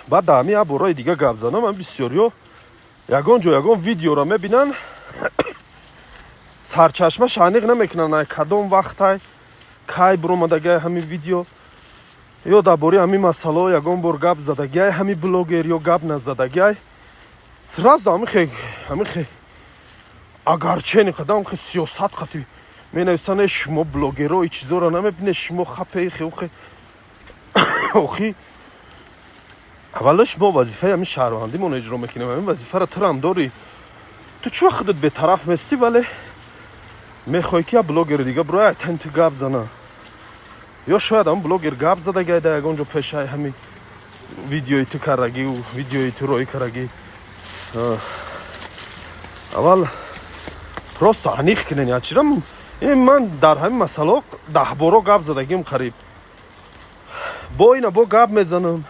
Баъд дар ҳамин як бораи дига гап занам. Ам бисёриё ягон ҷо ягон видеоро мебинанд, сарчашмаш аниқ намекунанд, ай кадом вақтай, кай буромадагиай ҳамин видео, ё дар бораи ҳамин масъалаҳо ягон бор гап задагиай ҳамин блогер ё гап назадагиай. Сразу ҳамихе агарче қадам хе сиёсат қати менависанд: «Э, шумо блогеро и чизоро намебинед, шумо хапе хеухе». Охи, аввалаш мо вазифаи ҳамин шаҳрвандимон иҷро мекунем. Ҳамин вазифаро турам дорӣ. Ту чӣ вақт худат бетараф местӣ, вале мехоҳӣ, ки як блогери дига бироя, тани ту гап зана? Ё шояд ҳамн блогер гап задагай дар ягон ҷо пешаи ҳамин видеои ту кардагиу видеои ту роӣ кардагӣ. Аввал просто аниқ кунен. Я чира ман дар ҳамин масъалаҳо 10 боро гап задагим қариб, бо ина бо гап мезанам.